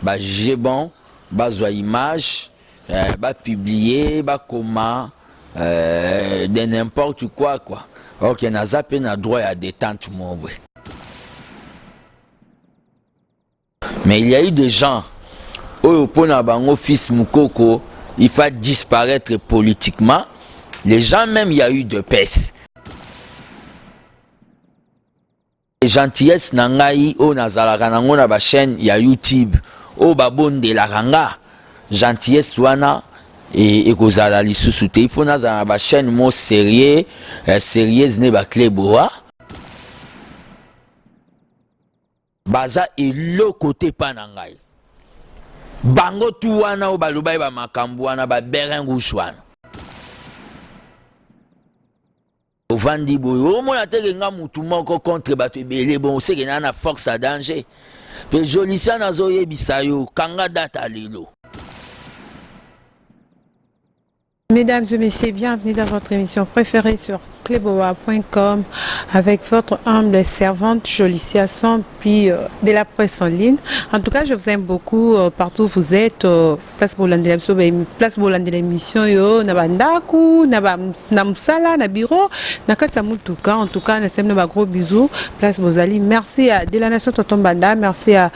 Ba juger bon, bazwa image, ba publier, bakoma de n'importe quoi quoi. Ok, naza pe na droit ya detente moko boye. Mais il y a eu des gens oyo pona bango fils Mukoko il faut disparaître politiquement. Les gens même, il y a eu de pèse. Gentillesse na ngai oyo nazalaka nango na ba chaîne ya YouTube oyo babondelaka nga, gentillesse wana ekozala lisusu te. Il faut nazala na ba chaîne mo sérieux, sérieuse ne ba Clé Boa. Baza eloko te pa na ngai. Bango tu wana oyo balobaki ba makambo wana, ba berin rouge wana. Ovandi boye omona te ke nga mutu moko contre bato ebele, bon oseke na na force à danger. Pe Jolisia, nazoyebisa yo, kanga data lelo. Mesdames et messieurs, bienvenue dans votre émission préférée sur cleboa.com avec votre humble servante Jolicia Sampi de la presse en ligne. En tout cas, je vous aime beaucoup partout où vous êtes. Place bolandela biso, place bolandela émission yo na bandaku, na ba na musala, na bureau, na kati ya mutuka. En tout cas, na semne ba gros bisous. Place bozali. Merci à De la Nation Tonton Banda, merci à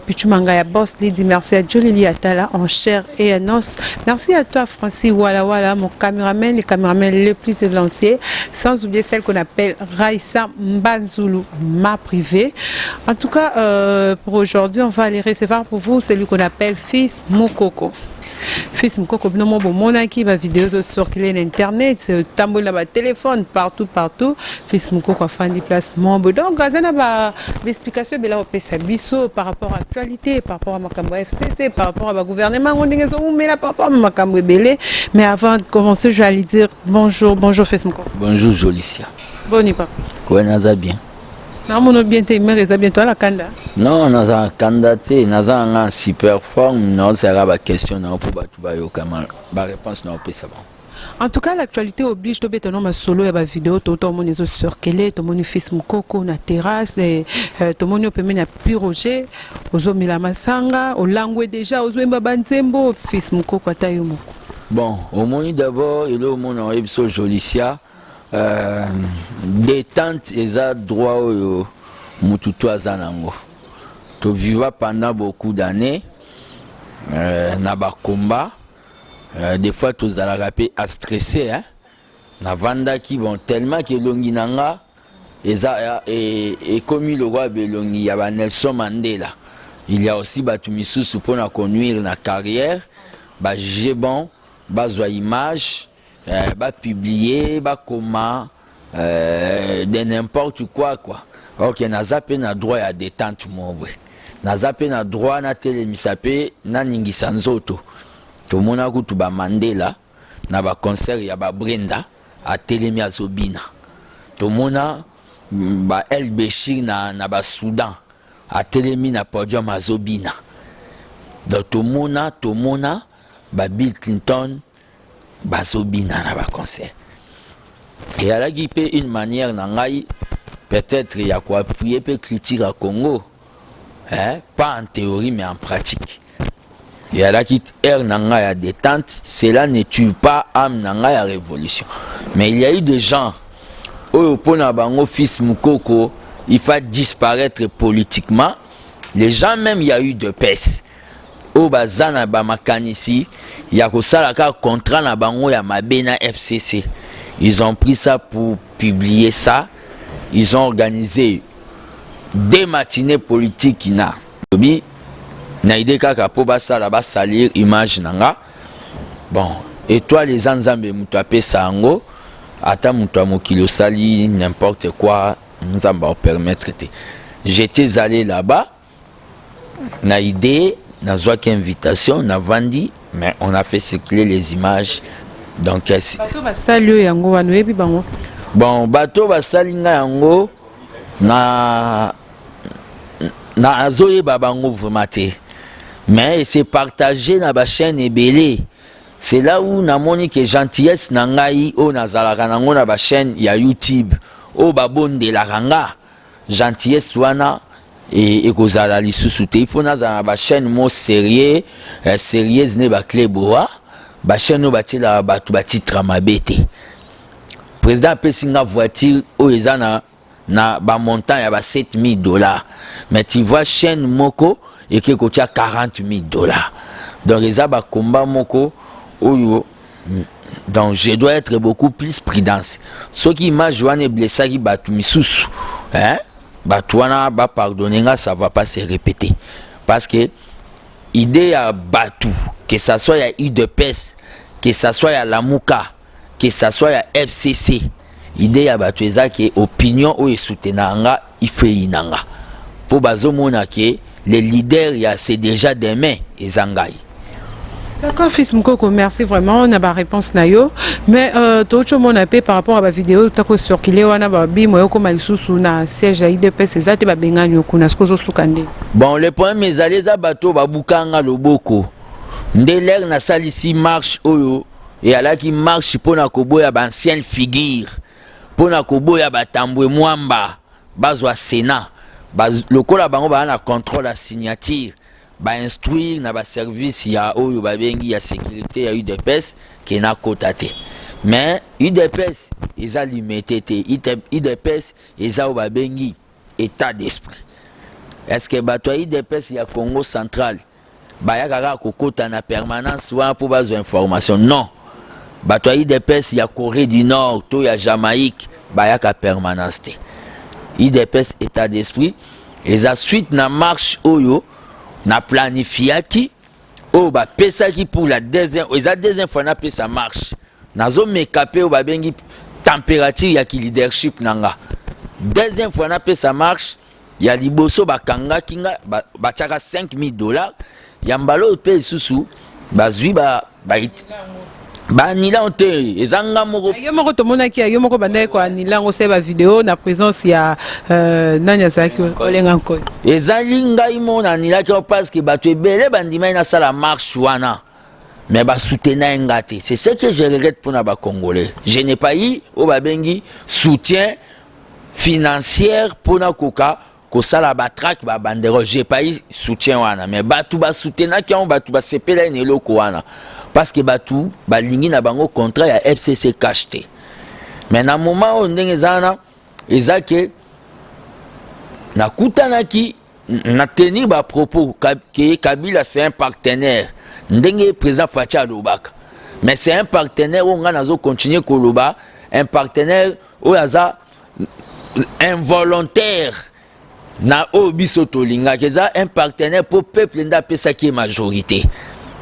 Pichu Mangaya Boss Lady, merci à Jolili Atala en chair et en os. Merci à toi Francis Wala Wala, mon caméraman, le cameraman le plus élancé, sans oublier celle qu'on appelle Raïssa Mbanzulu, ma privée. En tout cas, pour aujourd'hui, on va aller recevoir pour vous celui qu'on appelle Fils Mukoko. Fils Mukoko, bino mo bomonaki ba vidéos zo circuler na internet, tambola ba téléphone partout partout. Fils Mukoko afandi place mombo. Donc aza na ba explication bela opesa biso par rapport à l'actualité, par rapport à makambo FCC, par rapport à ba gouvernement ngo ndenge ezowumela, par rapport à makambo ebele. Mais avant de commencer, je vais aller dire bonjour, bonjour Fils Mukoko. Bonjour Jolicia. Boni papa? Ouais, naza bien. Namono bien te, mère eza bien toi la kanda. Non, naza kanda te, naza nga super forme, naozala ba question na po bato bayoka ba réponse na opesa bango. En tout cas, l'actualité oblige tobeta no masolo ya ba vidéo to tomoni ezo circuler, tomoni Fils Mukoko na terrasse, tomoni opemeni ya Piroger, ozomela masanga, olangwe déjà, ozoyemba banzembo. Fils Mukoko, ata yo moko. Bon, omoni d'abord elo omona oyebi so Jolicia, détente eza droit oyo mutu to aza nango. Toviva pendant beaucoup d'années na bakomba, des fois tozalaka mpe astressé, hein? Navandaki bon tellement ke elongi na nga eza ekomi lokola belongi ya ba Nelson Mandela. Il y a aussi bato misusu mpona konuire na carrière, bajuge bon bazwa image, bapublier, bakoma de n'importe quoi quoi. Ok, naza mpe na droit ya détente moko boye, naza mpe na droit natelemisa mpe naningisa nzoto. Tomona kutu bamandela na baconcert ya babrenda, atelemi azobina. Tomona ba El Beshir na basoudan, atelemi na podium azobina. Donc tomona ba Bill Clinton bazobina na baconcert. Eyalaki mpe une manière na ngai peut-être ya koappuyer mpe culture ya Congo, hein? Pas en théorie mais en pratique. Eyalaki aire na ngai ya détente. Cela ne tue pas âme na ngai ya révolution. Mais il y a eu des gens oyo mpona bango Fils Mukoko il faut disparaître politiquement. Les gens même, il y a eu de pèse oyo baza na bamakanisi ya kosala kaka contrat na bango ya mabe na FCC. Ils ont pris ça pour publier ça. Ils ont organisé deux matinées politiques na lobi na idée kaka mpo basala basalir image na nga. Bon, étoile eza Nzambe moto apesa yango. Ata moto ya mokili osali n'importe quoi, Nzambe aopermettre te. J'étais allé là-bas na idée, nazwaki invitation, navandi, mais on a fait circuler les images. Donc Bato basali oyo yango wana, oyebi bango? Bon, bato basali ngai yango na azoyeba bango vraiment te, mais c'est partagé na bachaîne ebele. C'est là où namoni ke gentillesse na ngai oyo nazalaka nango na bachaîne ya YouTube oyo babondelaka nga, gentillesse wana. Ekozala lisusu te. Il faut nazala na bachaîne mo sérieux, sérieuse nde baclé boa, bachaîne oyo batielaka bato batitre mabe te. Président apesi nga voiture oyo eza na bamontant ya ba 7000 $, mais tu vois, chaîne moko eke kotia 40 000 $. Donc eza bakomba moko oyo, donc je dois être beaucoup plus prudence. Soki image wana eblessaki bato misusu, hein? Bato wana bapardonne nga, ça va pas se répéter, parce que idée ya bato, que ça soit ya UDPS, que ça soit ya Lamuka, que ça soit ya FCC, idée ya bato eza ke opinion oyo esoutenaka nga, il faut eyina nga, mpo bazomona ke le leader ya c'est déjà demain eza ngai. D'accord, fils Mukoko, merci vraiment na ba réponse na yo. Mais tozomona pe par rapport à ba vidéo tako circuler wana, ba bimo yo koma lisusu na siège ya UDPS, eza te, babengani yo kuna, sikozo suka nde. Bon, le problème ezali, eza bato babukanga loboko nde l'heure nasalisi marche oyo eyalaki marche mpona koboya baancienne figure, mpona koboya batambwe mwamba bazwa Sénat. Lokola bango baza na contrôle ya signature, bainstruire na baservice ya oyo babengi ya sécurité ya UDPS ke nakota te. Mais UDPS eza limete te, UDPS eza oyo babengi état d'esprit. Est ce que bato ya UDPS ya Congo Central bayaka kaka kokota na permanence wana mpo bazwa information? Non. Bato ya UDPS ya Corée du Nord to ya Jamaïque bayaka permanence te. UDPS état d'esprit eza suite na marche oyo na planifiaki, oyo bapesaki pour la deuxième, eza deuxième fois napesa marche. Nazomeka mpe oyo babengi température ya leadership na nga. Deuxième fois napesa marche, ya liboso bakangaki nga, batiaka 5000 $. Ya mbala oyo mpe lisusu bazwi baanila te, eza nga moko. Yo moko, tomonaki ya yo moko bandaki koanila yango, osali bavideo na présence ya nani azalaki, Olenga Nkoi. Ezali ngai mo naanilaki yango, parce que bato ebele bandimai nasala marche wana, mais basoutenai nga te. C'est ce que je regrette mpona bacongolais. Je n'ai pas eu oyo babengi soutien financière mpona koka kosala batract, babanderole. J'ai pas eu soutien wana, mais bato basoutenaki yango, bato basepelaki na eloko wana, parce que bato balingi na bango contrat ya FCC CACH te. Mais na moment oyo, ndenge eza wana, eza ke nakutanaki na tenir bapropos ke Kabila, c'est un partenaire, ndenge président Fatshi alobaka, mais c'est un partenaire oyo ngai nazocontinue koloba, un partenaire oyo aza involontaire na oyo biso tolingaki. Eza un partenaire mpo peuple nde apesaki ye majorité.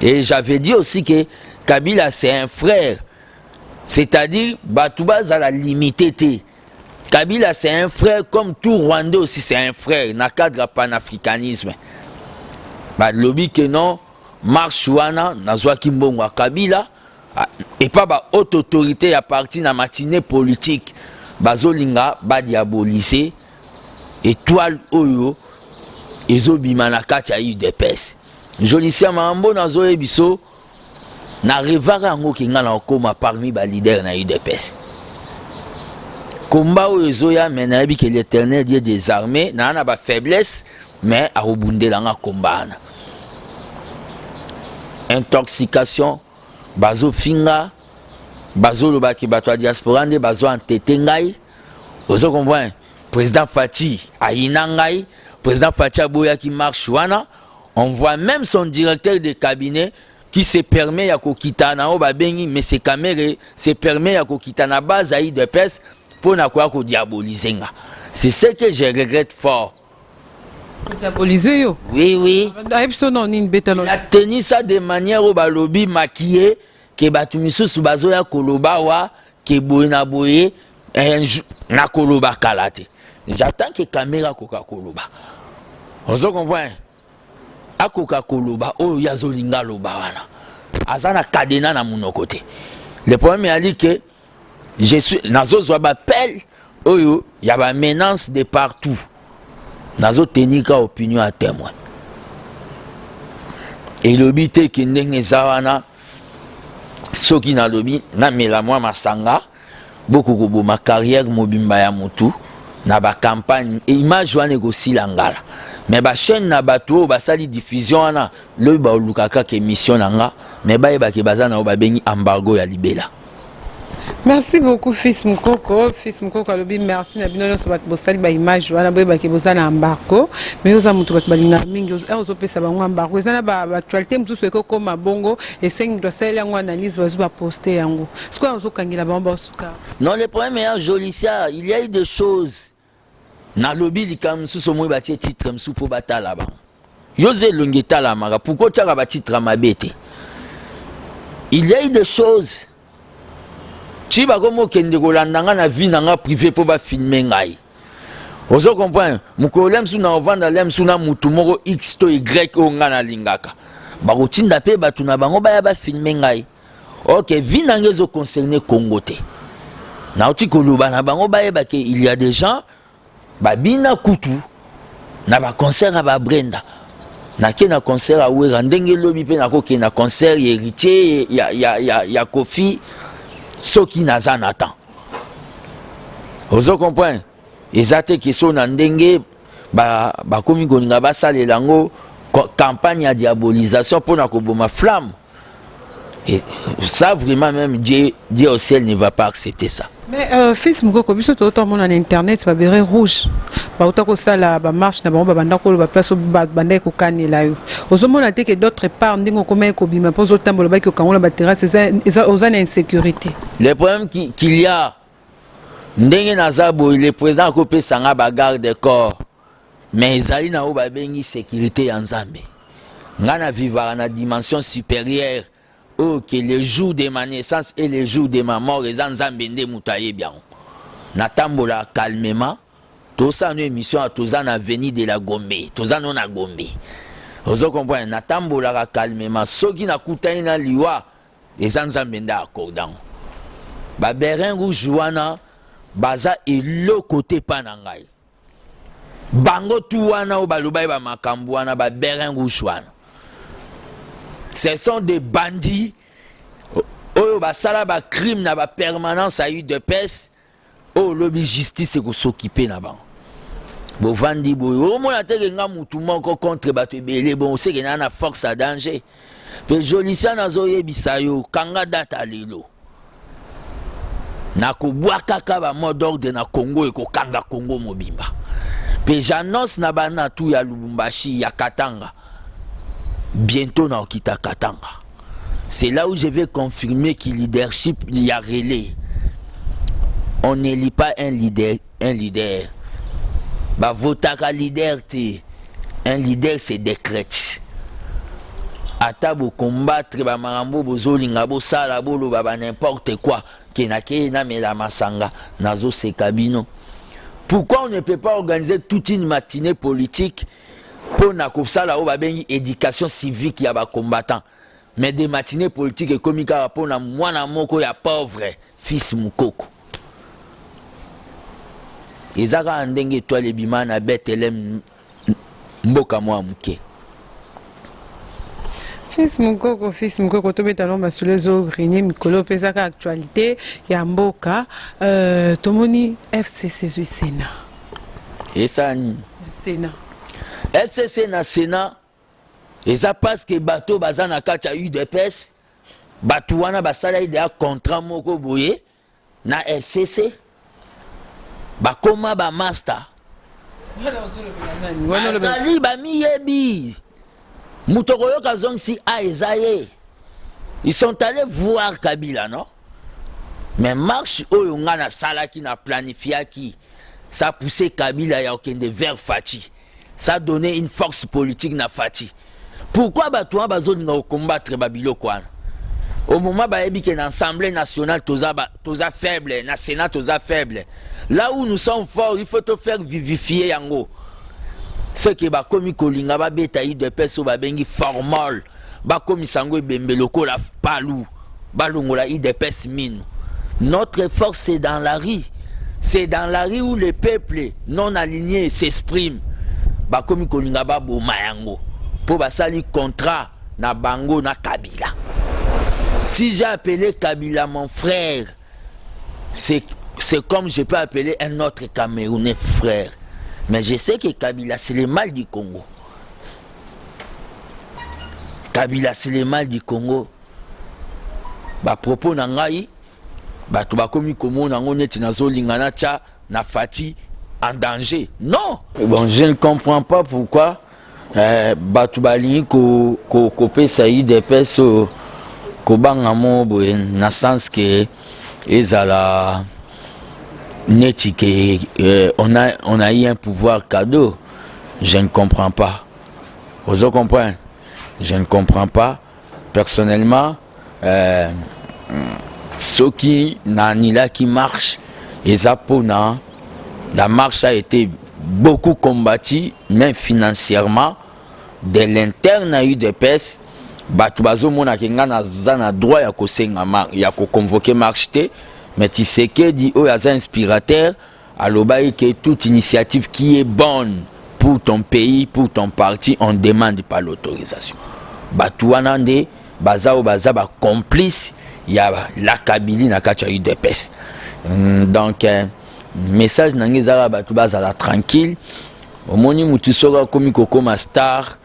Et j'avais dit aussi que Kabila, c'est un frère, c'est-à-dire bato bazala limité te. Kabila, c'est un frère, comme tout Rwandais aussi, c'est un frère na cadre ya panafricanisme. Balobi ke non, marche wana nazwaki mbongo ya Kabila epa bahaute autorité ya parti na matinée politique. Bazolinga badiabolise étoile oyo ezobima na kati ya UDPS. Jolisia, makambo nazoyebi so, na rêvaka yango ke ngai na okóma parmi baleader na UDPS. Komba oyo ezoya, mais nayebi ke l'Éternel Dieu des armées naa na bafaiblesse, mais akobundelanga komba wana. Intoxication, bazofinga, bazolobaki bato ya diaspora nde bazo entêter ngai. Ozo comprendre, président Fatshi ayina ngai, président Fatshi aboyaki marche wana. On voit même son directeur de cabinet qui se permet ya kokita na oyo babengi M. Kamerhe, se permet ya kokita na base ya UDPS mpo na koya kodiabolize nga. C'est ce que je regrette fort. Diaboliser yo? Oui. Ayebi so no nini beta no. Il a tenu ça de manière oyo balobi maquillé, ke bato misusu bazoya koloba wa ke boye na boye. Nakoloba kala te. J'attends ke Kamerhe akoka koloba. Ozo comprendre, akoka koloba oyo ye azolinga aloba wana, aza na cadenas na monoko te. Le problème eyali ke je suis, nazozwa baappel oyo ya bamenace de partout. Nazotenir ka opinion ya témoin. Elobi te ke ndenge eza wana, soki nalobi namela mwa masanga, boko koboma carrière mobimba ya motu. Na ba campagne, image wana ekosila ngala. Mais ba chaîne na bato oyo basali diffusion wana, lobi baoluka kaka émission na nga, mais bayebake baza na oyo babengi embargo ya libela. Merci beaucoup, fils Mokoko. Fils Mokoko alobi merci na bino nyonso bato bosali baimage wana. Boyebaki boza na embargo, mais oza moto bato balingaka mingi. Ozopesa bango embargo, eza na baactualité mosusu ekokóma bongo, esengi moto asaleli yango analyse, bazwi baposte yango. Sikoyo ozokangela bango, basuka. Non, le problème est Jolicia, il y a eu des choses. Nalobi likambo mosusu, omoi batie titre mosusu mpo batala bango. Yo oza elongi etalamaka, pourquoi otiaka batitre ya mabe te? Il y a eu des choses ti bakomi okende kolanda nga na vie na nga privé mpo bafilme ngai. Ozo comprendre? Mokolo le mosusu na ovanda le mosusu na mutu moko X to Y oyo ngai nalingaka, bakotinda mpe bato na bango baya bafilme ngai. Ok, vie na ngai ezoconcerne Congo te. Nauti koloba na bango, bayeba ke il y a des gens babina kutu na baconcert ya babrenda. Nake na concert ya Wera, ndenge elobi mpe nakokende na concert ya Héritier, ya Kofi, soki naza na temps. Ozo comprendre? Eza te question na ndenge bakomi kolinga basalela yango campagne ya diabolisation mpona koboma flamme. Et ça, vraiment, même Dieu, Dieu au ciel ne va pas accepter ça. Mais fils Mokoko, biso totomona na internet babérets rouge bauta kosala bamarche na bango, babanda koloba place bandaki kokanela yo. Ozomona te ke d'autre part, ndenge okomaki kobima mpo ozotambola, baki okangola baterrasse, oza na insécurité? Le problème qu'il y a, ndenge naza boye, le président akopesa nga bagarde corps, mais ezali na oyo babengi sécurité ya Nzambe. Nga na vivaka na dimension supérieure oyo ke le jour de ma naissance et le jour de ma mort, eza Nzambe nde moto ayebi yango. Natambola calmement. Tosala no émission awa, toza na avenue de la Gombe, toza no na Gombe. Ozo comprendre? Natambolaka calmement. Soki nakutani na liwa, eza Nzambe nde accorde yango. Babérets rouge wana baza eloko te mpa na ngai. Bango tu wana oyo baloba ye bamakambo wana, babérets rouge wana, ce sont des bandits oyo basala bacrime na bapermanence ya UDPS, oyo olobi justice ekosokipe na bango. Bovandi boye, omona teke nga mutu moko contre bato ebele. Bon, oseke naa na force ya danger. Mpe Jolisia, nazoyebisa yo, kanga data lelo, nakobwakaka bamot d'ordre na Congo, ekokanga Congo mobimba. Mpe j'annonce na bana tu ya Lubumbashi, ya Katanga, bientôt naokita Katanga. C'est là où je vais confirmer que leadership ya relais, on n'élit pas un leader. Un leader, bavotaka leader te. Un leader se décrète. Ata bocombattre bamakambo bozolinga bosala, boloba ba n'importe quoi ke nakei namela masanga, nazoseka bino. Pourquoi on ne peut pas organiser toute une matinée politique mpo na kosala oyo babengi éducation civique ya bacombattant? Mais des matinées politiques ekomi kaka mpo na mwana moko ya pauvre, fils Mokoko. Eza kaka ndenge étoile ebima na Bethlem, mboka mwa moke. Fils Mokoko, fils Mokoko, tobeta no masolo ezorégner mikolo mpe ezaka actualité ya mboka. Tomoni FCC ezwi Sénat. Esala nini? Sénat. FCC na Sénat eza parce que bato baza na kati ya UDPS, bato wana basala déjà contrat moko boye na FCC, bakoma bamaster. Bazali bamiyebi. Moto koyoka zongisi a eza ye. Ils sont allés voir Kabila, non? Mais marche oyo nga nasalaki, na planifiaki, ça poussé Kabila ya kokende vers Fatshi, ça donné une force politique na Fatshi. Pourquoi bato wana bazolinga kocombattre babiloko wana au moment bayebi ke na Assemblée nationale toza, toza faible, na Sénat toza faible? Là où nous sommes forts, il faut to faire vivifier yango. Ce que bakomi kolinga babeta UDPS oyo babengi formol, bakomisa yango ebembe lokola palu, balongola UDPS mino. Notre force, c'est dans la rue. C'est dans la rue où le peuple non aligné s'exprime. Bakomi kolinga baboma yango mpo basali contrat na bango na Kabila. Si j'ai appelé Kabila mon frère, c'est C'est comme je peux appeler un autre Camerounais frère. Mais je sais que Kabila, c'est le mal du Congo. Kabila, c'est le mal du Congo. Bapropos na ngai, bato bakomi komona yango neti nazolinga natya na Fatshi en danger. Non, bon, je ne comprends pas pourquoi bato balingi kopesa UDPS oyo kobanga mo boye, na sens ke ezala neti ke on a eu un pouvoir cadeau. Je ne comprends pas. Ozo comprendre? Je ne comprends pas personnellement. Soki naannulaki marche, eza mpona la marche a été beaucoup combattue, même financièrement, de l'interne na UDPS. Bato bazomonaka nga naza na droit ya kosenga, ya koconvoquer marche te, mais Tshisekedi oyo aza inspirateur alobaki ke toute initiative qui est bonne pour ton pays, pour ton parti, on demande pas l'autorisation. Bato wana nde baza oyo baza bacomplice ya la Kabili na kati ya UDPS. Donc message na ngai ezaka bato bazala tranquille. Omoni, mutu soki akomi kokóma star,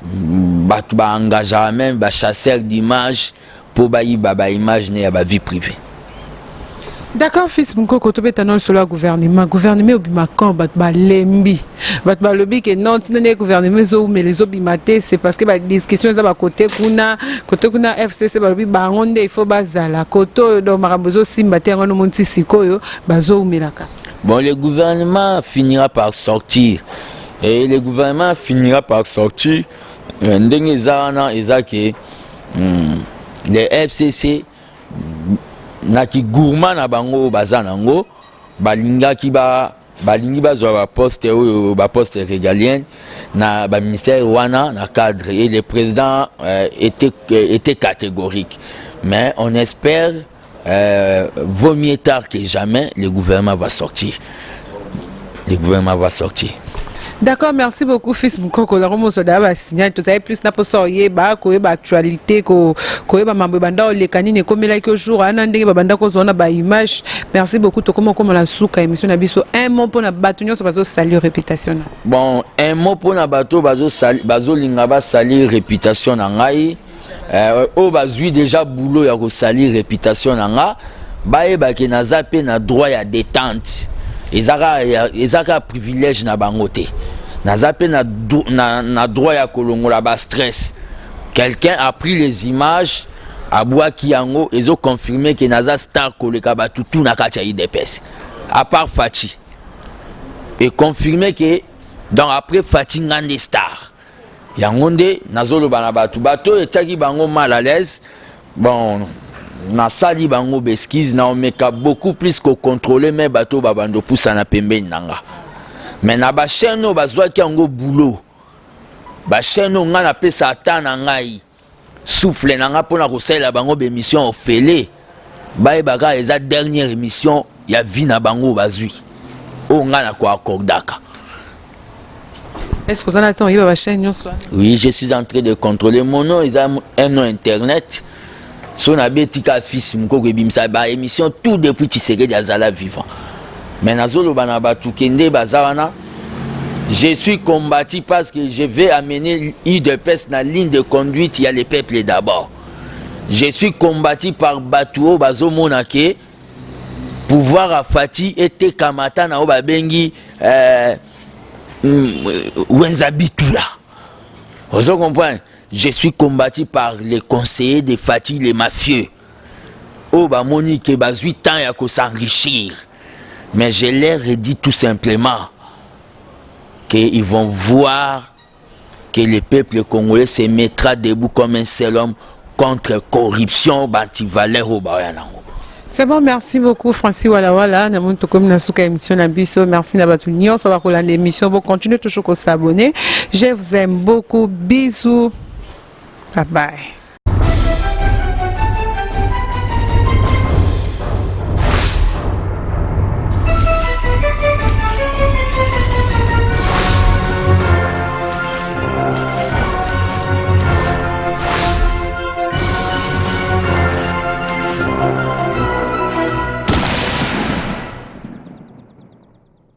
bato baengageaka même bachasseur d'image mpo bayiba baimage ne ya bavie privée. D'accord, fils Mokoko, tobeta nano lisolo ya gouvernement. Gouvernement obima quand? Bato balembi, bato balobi ke non, ntina ndenge gouvernement ezowumela, ezobima te, c'est parce que badiscussion eza bakote kuna, kote kuna. FCC balobi bango nde il faut bazala kote oyo, donc makambo ezosimba te. Yango nomoni ti sikoyo bazowumelaka. Bon, le gouvernement finira par sortir et le gouvernement finira par sortir. Ndenge eza wana, eza ke le FCC na kigourmand na bango oyo baza nango, balingaki ba balingi bazwa baposte oyo, baposte régalienne na baministère wana na cadre, et le président était catégorique. Mais on espère, vaut mieux tard que jamais, le gouvernement va sortir, le gouvernement va sortir. D'accord, merci beaucoup, fils Mokoko. Nango mosoda basignal, tozali plus na mposa oyeba, koyeba actualité, koyeba mambo ebanda oleka, nini ekomelaki jour wana, ndenge babanda kozwa na baimage. Merci beaucoup. Tokoma okoma na suka émission na biso. Un mot mpona bato nyonso bazosalir réputation na Bon, un mot mpona bato bazolinga basalir réputation na ngai, oyo bazwi déjà boulot ya kosalir réputation na nga, bayebake naza mpe na droit ya détente. Eza kaka privilège na bango te. Naza mpe na droit ya kolongola bastress. Quelqu'un a pris les images, abwaki yango, ezoconfirme ke naza star koleka bato tu na kati ya UDPS à part Fatshi. Econfirme ke donc après Fatshi, nga nde star. Yango nde nazoloba na bato, bato oyo etiaki bango mal à l'aise, bon, nasali bango baexcuse. Na omeka beaucoup plus kocontrôler me bato oyo babanda opusana pembeni na nga. Me na bachaîne oyo bazwaki yango boulot, bachaîne oyo ngai napesa ata na ngai souffle na nga mpona kosalela bango baémission ofele, bayebaka eza dernière émission ya vie na bango oyo bazwi, oyo ngai na koaccordaka. Est ce que oza na temps oyeba bachaîne nyonso wana? Oui, je suis en train de contrôler. Mon nom eza un nom internet. So nabeti ka fils Mokoko, ebimisa baémission tout depuis Tshisekedi azala vivant. Mais nazoloba na bato kende baza wana, je suis combattu parce que je vais amener UDPS na ligne de conduite ya le peuple d'abord. Je suis combattu par bato oyo bazomona ke pouvoir ya Fatshi etekama ata na oyo babengi Wenza Bitula. Ozo comprendre? Je suis combattu par les conseillers de Fatshi, les mafieux oyo bamoni ke bazwi temps ya kos'enrichir. Mais je leur ai dit tout simplement qu'ils vont voir que le peuple congolais se mettra debout comme un seul homme contre corruption, bantivaleur oyo baoya nango. C'est bon, merci beaucoup, Francis Wala Wala. Namoni tokomi na suka émission na biso. Merci na bato nyonso bakolanda émission. Bon, continuez toujours à s'abonner. Je vous aime beaucoup. Bisous. Bye bye.